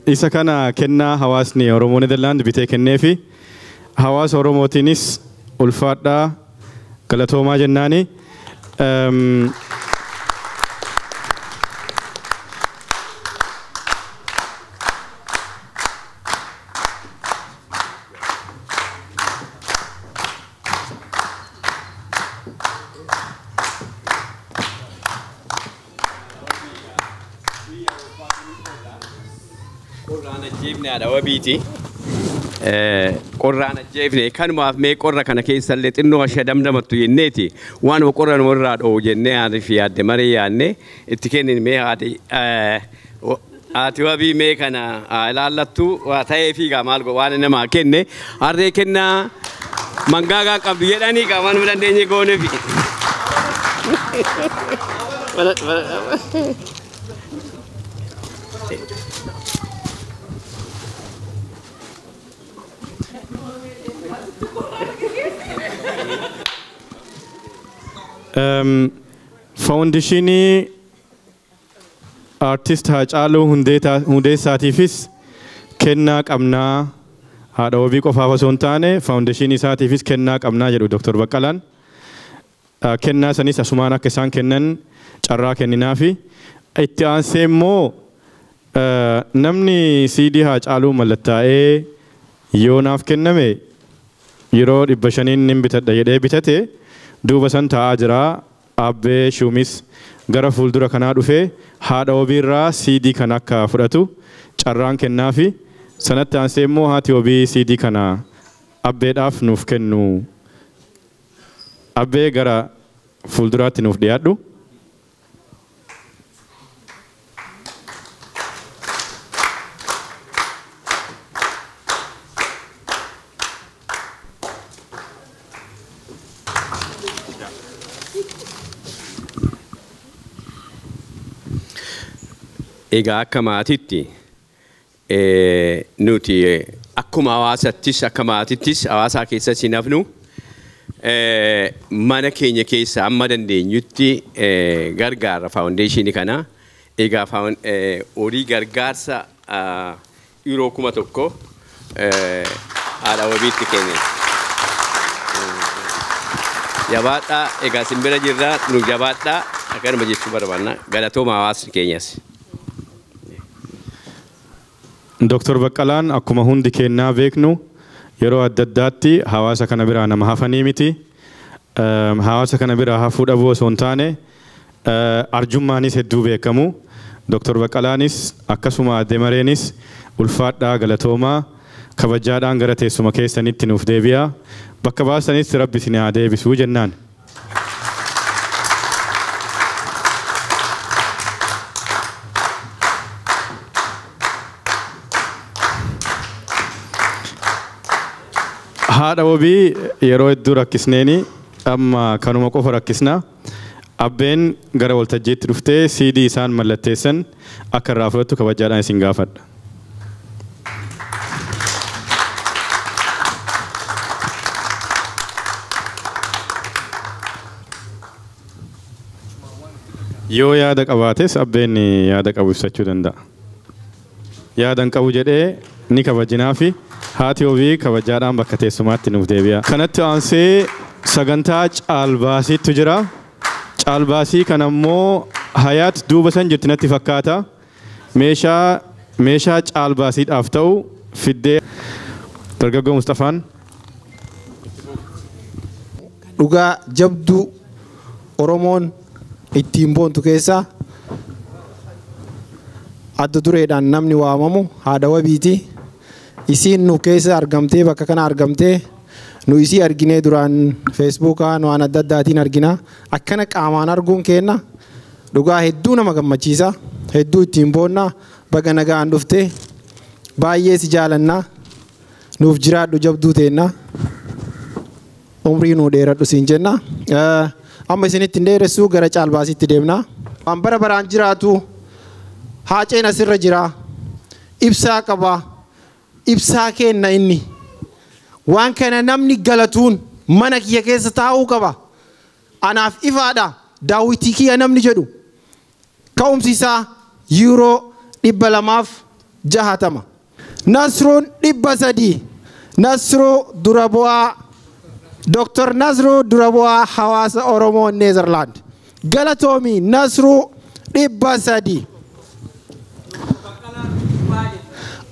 B: Isa kana kennaa hawaasni Oromoo Nederlaand bitee kenneefi hawaasa Oromootiinis ulfaadhaa. Galatoomaa jennaani.
C: Qorraan ajjeefne kanumaaf mee qorra kana keessallee xinnoo ashee damdamattu jenneeti waanuma qorra numarraa dho'u jennee haati fi yaadde maree yaadne itti kennin mee haati wabii mee kana ilaallattu waa ta'ee fi gaa maal waan namaa kenne harree kennaa mangaagaa qabdu jedhanii gaa waanuma dandeenye goonefi.
B: Faawundishinii Artist Haacaaluu Hundeessaatiifis kennaa qabnaa haadha wabii qofaaf osoo hin taane faawundishinii isaatiifis kennaa qabnaa jedhu Dr. Baqqalaan. Kennaa sanis asumaan akka isaan kennan carraa kenninaafi. Itti aansee immoo namni CD Haacaaluu mallattaa'ee yoo naaf kenname yeroo 500 nin bitadha jedhee bitate duuba san taa'aa jira. Abbee Shumis gara fuuldura kanaa dhufee haadha wabiirraa CD kana akka fudhatu carraan kennaafi sanatti aansee immoo haati wabii CD kana abbeedhaaf nuuf kennu. Abbee gara fuulduraatti nuuf dhiyaadhu.
C: Egaa akka maatiitti nuti akkuma hawaasattis akka maatiittis hawaasaa keessatti hin hafnu mana keenya keessa amma dandeenyutti gargaara faawundeeshinii kana. Egaa horii gargaarsa yeroo 1000 haadha wabiitti kenne. Jabaadhaa egaa simbira jirra nu jabaadhaa akkanuma jechuu barbaanna galatooma hawaasni keenyas.
B: Dr. Baqqalaan akkuma hundi kennaa beeknu yeroo adda addaatti hawaasa kana biraa nama hafanii miti. Hawaasa kana biraa hafuu dhabuu osoo hin taane arjummaanis hedduu beekamu. Dr. Baqqalaanis akkasuma aadde Mareenis ulfaadhaa galatoomaa kabajaadhaan gara teessuma keessanitti nuuf deebi'a. Bakka baasanis rabbi isin haa deebisuu jennaan. Haadha wabii yeroo hedduu rakkisneeni amma kanuma qofa rakkisna. Abbeen gara waltajjiitti dhuftee CD isaan mallatteessan akka irraa fudhattu kabajaadhaan isin gaafadha. Yoo yaada qabaates abbeen yaada qabu ibsachuu danda'a. Yaada hin qabu jedhee ni kabajinaafi haati wabii kabajaadhaan bakka teessumaatti nuuf deebi'a. Kanatti aansee sagantaa caalbaasiitu jira. Caalbaasii kana immoo Hayaat duuba san jirti natti fakkaata. Meeshaa caalbaasiidhaaf ta'u fiddee dargaggoo Mustafaan.
J: Dhugaa jabduu Oromoon ittiin boontu keessaa adda dureedhaan namni waamamu haadha wabiiti. Isiin nu keessa argamtee bakka kana argamtee nu isii arginee duraan feesbuukaan waan adda addaatiin argina. Akkana qaamaan arguun keenna dhugaa hedduu nama gammachiisa. Hedduu ittiin boonna baga nagaan dhuftee baay'ee si jaalanna nuuf jiraadhu jabduu teenna umrii nuu dheeradhu siin jenna. Amma isinitti hin dheeressuu gara caalbaasiitti deemna. Waan bara baraan jiraatu Haaceen asirra jira. Ibsaa qaba. Ibsaa kenna inni. Waan kana namni galatuun mana kiyya keessa taa'uu qaba. Anaaf ifaadha. Daawwitii kiyya namni jedhu. Ka'umsi isaa yuuroo 260. Nasruun 300. Nasruu dura bu'aa
K: Dr. Nasruu dura bu'aa hawaasa Oromoo Neezerlaand. Galatoomii Nasruu 300.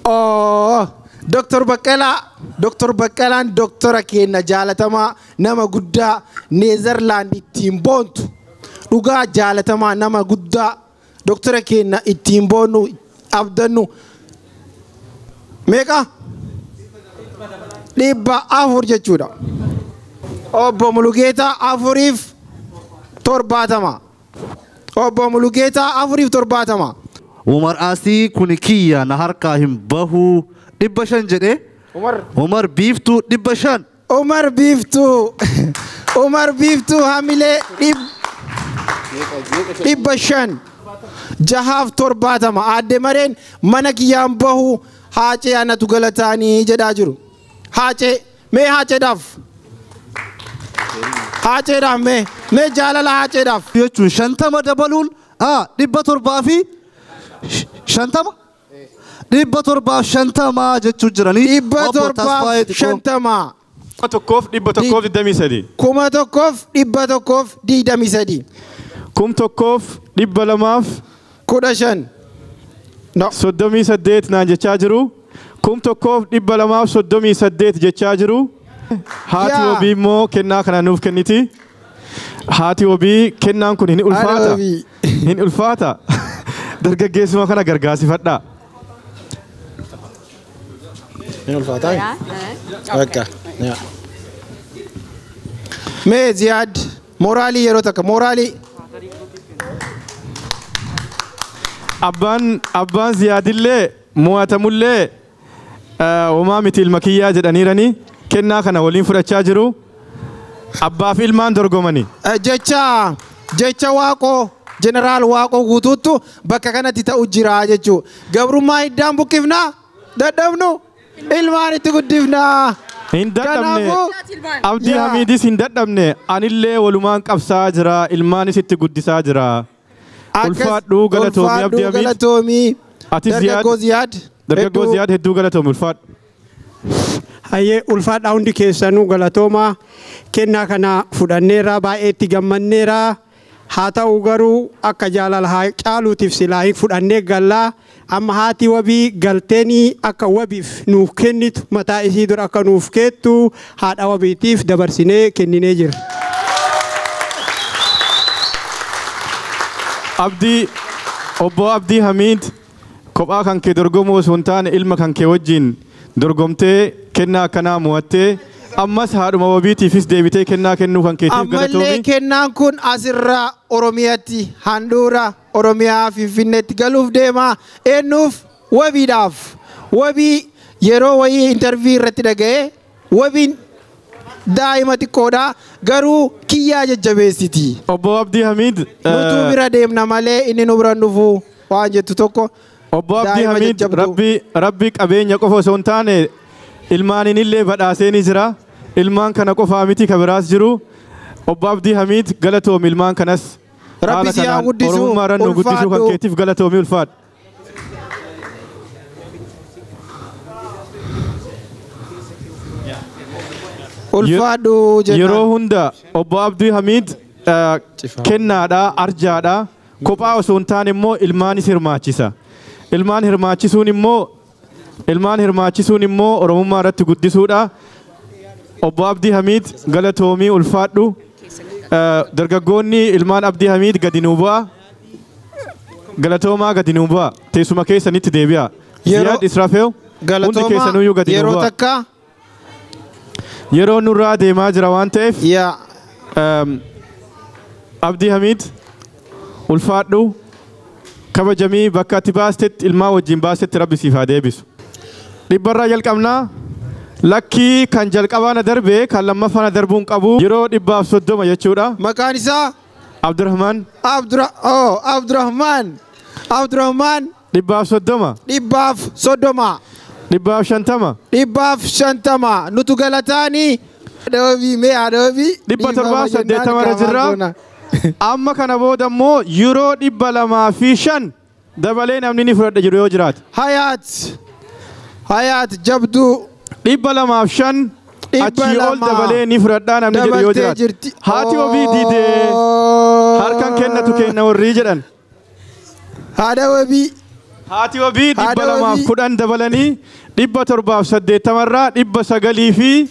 K: Oh, Dr. Baqqalaa, Dr. Baqqalaan doktora keenya jaalatamaa nama guddaa Neezerlaand ittiin boontu. Dhugaa jaalatamaa nama guddaa doktora keenya ittiin boonnu abdannu. Meeqa? 400 jechuudha. Obbo Mulugeetaa 470. Obbo Mulugeetaa 470.
L: Umar Asii kun kiyya na harkaa hin bahu 500 jedhee. Umar Biiftuu 500.
K: Umar Biiftuu. Umar Biiftuu hamilee 500. 670. Aadde Mareen mana kiyyaan bahu Haacee anatu galataanii jedhaa jiru. Haacee mee Haaceedhaaf. Haaceedhaaf mee mee jaalala Haaceedhaaf.
L: Jechuun 50 dabaluun 750 750 jechuun jiranii.
K: 750.
B: 1123.
K: 1123.
B: 1215.
K: No.
B: 38 naan jechaa jiru. 1238 jechaa jiru. Haati wabii immoo kennaa kana nuuf kenniti. Haati wabii kennaan kun hin ulfaata. Hin ulfaata. Dargaggeessuma kana gargaasifadhaa.
K: Hin ulfaataa? Bakka. Mee Ziyaad mooraalii yeroo takka mooraalii.
B: Abbaan Ziyaadillee mo'atamullee homaa miti ilma kiyyaa jedhaniirani kennaa kana waliin fudhachaa jiru. Abbaa fi ilmaan dorgomani.
K: Jecha Waaqoo Jeneraal Waaqoo guutuuttu bakka kanatti ta'u jira jechuudha. Gabrummaa hiddaan buqqifnaa dadhabnu ilmaan itti guddifnaa.
B: Hin dadhabne. Abdii Hamiidis hin dadhabne. Anillee walumaan qabsaa jira ilmaanis itti guddisaa jira. Ulfaadhuu galatoomii Abdii Hamiid.
K: Galatoomii. Dargaggoo Ziyaad.
B: Dargaggoo Ziyaad hedduu galatoomii ulfaadhu.
M: Hayyee ulfaadhaa hundi keessanuu galatoomaa kennaa kana fudhanneerra baay'ee itti gammanneerra haa ta'u garuu akka jaalala haa caaluutiif silaa hin fudhannee gallaa amma haati wabii galteenii akka wabiif nuuf kennitu mataa isii dura akka nuuf keettu haadha wabiitiif dabarsinee kenninee jira.
B: Abdii Obbo Abdii Hamiid kophaa kan kee dorgomuu osoo hin taane ilma kan kee wajjin dorgomtee kennaa akkanaa mo'attee ammas haadhuma wabiitiifis deebitee kennaa kennuu kan keetiif galatoomi.
K: Ammallee kennaan kun asirraa Oromiyaatti handhuura Oromiyaa Finfinneetti galuuf deema. Eenyuuf wabiidhaaf. Wabii yeroo wayii intarvii irratti dhaga'ee wabiin daa'ima xiqqoodha garuu kiyyaa jajjabeessiti.
B: Obbo Abdii Hamiid.
K: Nutuu bira deemna malee inni nu bira dhufu waan jettu tokko.
B: Obbo Abdii Hamiid rabbi qabeenya qofa osoo hin taane ilmaaniinillee badhaasee ni jira. Ilmaan kana qofaa miti ka biraas jiru. Obbo Abdii Hamiid galatoomi ilmaan kanas.
K: Rabbi si haa guddisu.
B: Oromummaadhaan nu guddisuu kan keetiif galatoomi ulfaadhu.
K: Ulfaadhu jennaan.
B: Yeroo hunda Obbo Abdii Hamiid kennaadha arjaadha kophaa osoo hin taane immoo ilmaanis hirmaachisa. Ilmaan hirmaachisuun immoo Oromummaa irratti guddisuudha. Obbo Abdii Hamiid galatoomii ulfaadhu. Dargaggoonni ilmaan Abdii Hamiid gadi nuu bu'a. Galatoomaa gadi nuu bu'a. Teessuma keessanitti deebi'a. Ziyaad Israafeel hundi keessanuyyuu gadi nuu bu'a.
K: Yeroo takka
B: Yeroo nurraa deemaa jira waan ta'eef. Abdii Hamiid ulfaadhu kabajamii bakka ati baastetti ilmaa wajjin baastetti rabbi siif haa deebisu. Dhibbarraa jalqabnaa lakkii kan jalqabaa na darbe kan lammaffaa na darbuun qabu yeroo 130 jechuudha.
K: Maqaan isaa?
B: Abdurrahman.
K: Abdurrahman. Abdurrahman.
B: 130.
K: 130.
B: 150.
K: 150. Nutu galataanii. Adoobii mee adoobii.
B: 780 irra jirra. Amma kana booda immoo yeroo 205 dabalee namni ni fudhadha jiru yoo jiraate.
K: Hayaat. Hayaat jabduu.
B: 205 Achii ol dabalee ni fudhadhaa namni jedhu yoo jiraate. Haati wabii didee harkaan kennatu kenna warri jedhan.
K: Haadha wabii.
B: Haati wabii 210 dabalanii 780 irraa 990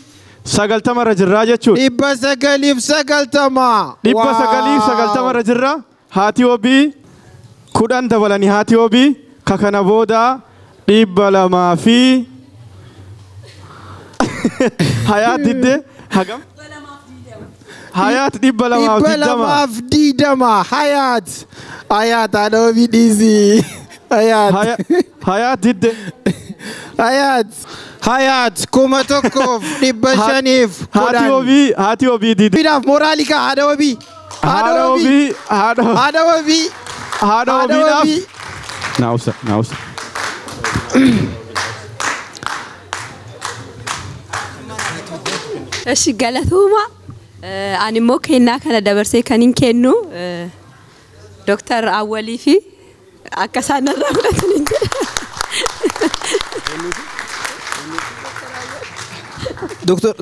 B: irra jirraa jechuudha.
K: 990.
B: 990 irra jirra. Haati wabii 10 dabalanii haati wabii kakana booda 200 fi Hayaat didde hagam? Hayaat 220.
K: 220. Hayaat. Hayaat haadha wabii dhiisii. Hayaat.
B: Hayaat didde.
K: Hayaat. Hayaat 1510.
B: Haati wabii haati wabii didde.
K: Bidaaf moraalii kaa haadha wabii.
B: Haadha wabii
K: haadha wabii.
B: Haadha wabiidhaaf. Naawusa naawusa.
N: Eshi galatooma ani immoo kennaa kana dabarsee kan hin kennu Dr. Awwalii fi akka isaan irraa fudhatan hin jedha.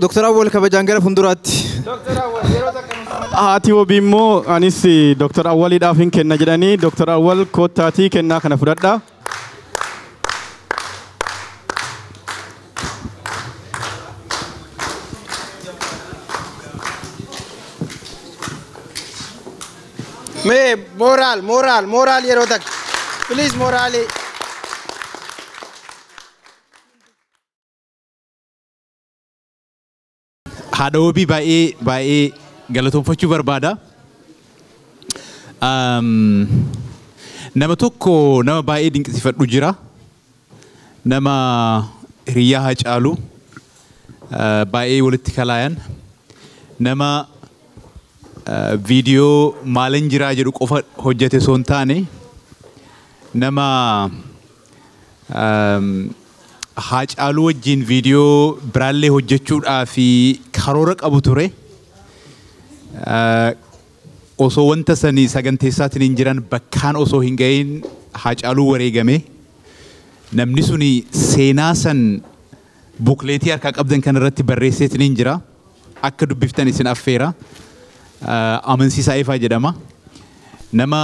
J: Dr. Awwal kabajaan gara fuulduraatti.
B: Haati wabii immoo anis Dr. Awwaliidhaaf hin kenna jedhanii Dr. Awwal koottaatii kennaa kana fudhadhaa.
K: Mee moraal moraal moraal yeroo takka. Please moraalii.
H: Haadha wabii baay'ee baay'ee galatoonfachuu barbaada. Nama tokko nama baay'ee dinqisiifadhu jira. Nama hiriyaa Haacaaluu baay'ee walitti kalaayan. Nama viidiyoo maalan jiraa jedhu qofa hojjete osoo hin taane nama Haacaaluu wajjin viidiyoo biraallee hojjechuudhaaf karoora qabu ture. Osoo wanta sanii saganteessaatiin hin jiran bakkaan osoo hin gahin Haacaaluu wareegame. Namni suni seenaa san bukleetii harkaa qabdan kan irratti barreesseetiin hin jira. Akka dubbiftan isin affeera. Amansiisaa Ifaa jedhama. Nama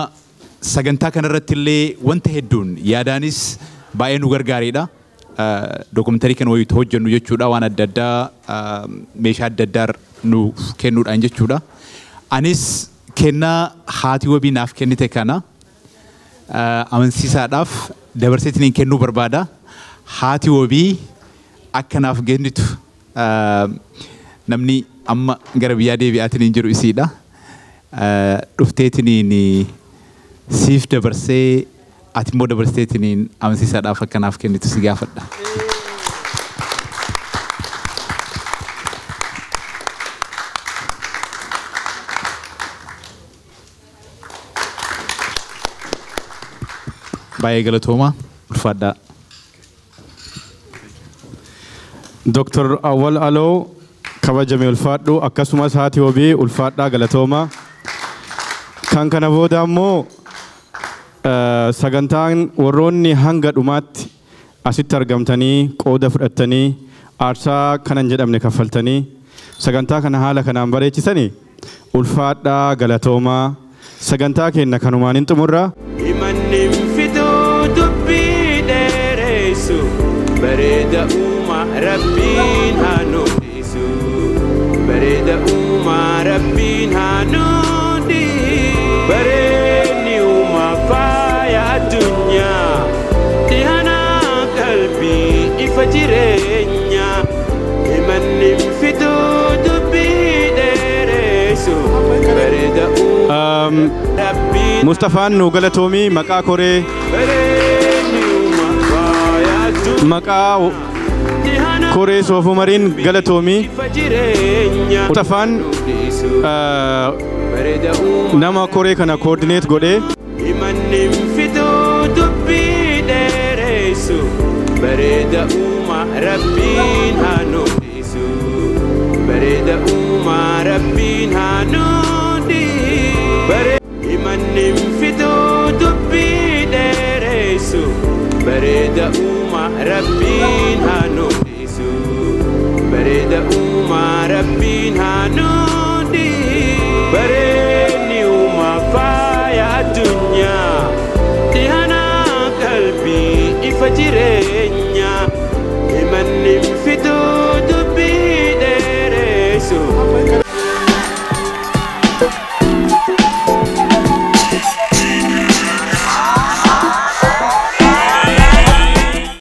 H: sagantaa kanarratti illee wanta hedduun yaadaanis baay'ee nu gargaareedha. Dookumentarii kan wayii hojjennu jechuudha waan adda addaa meeshaa adda addaa nuuf kennuudhaan jechuudha. Anis kennaa haati wabii naaf kennite kana amansiisaadhaaf dabarseetiin kennuu barbaada. Haati wabii akka naaf kennitu namni amma gara biyyaa deebi'aatiin hin jiru isiidha. Dhufteetiin siif dabarsee ati immoo dabarseetiin amansiisaadhaaf akka naaf kennitu si gaafadha. Baay'ee galatooma ulfaadhaa.
B: Dr. Awwal Aloo kabajame ulfaadhu akkasumas haati wabii ulfaadhaa galatooma. Kan kana booda immoo sagantaan warroonni hanga dhumaatti asitti argamtanii qooda fudhattanii aarsaa kanan jedhamne kaffaltanii sagantaa kana haala kanaan bareechisanii ulfaadhaa galatooma. Sagantaa keenya kanumaan hin xumurra.
O: Himanni fiduu dubbii dheeressu bareeda uumaa rabbiin haa nu dhiisu. Bareeda uumaa rabbiin haa nu dhiisu. Bareedni uumaa faaya addunyaa dhihanaa qalbii ifa jireenyaa. Himanni fiduu dubbii dheeressu bareeda uumaa rabbiin.
B: Mustafaan nu galatoomii maqaa koree maqaa koree soofumariin galatoomii Mustafaan nama koree kana koordineet godhee
O: Himanni fiduu dubbii dheeressu bareeda uumaa rabbiin haa nu dhiisu. Bareeda uumaa rabbiin haa nu dhiisu. Himanni fiduu dubbii dheeressu bareeda uumaa rabbiin haa nu dhiisu. Bareeda uumaa. uumaa Rabbiin haa nuu dhiisu. Bareedni uumaa faaya addunyaa, dhihanaa qalbii ifa jireenyaa. Himanni hin fiduu.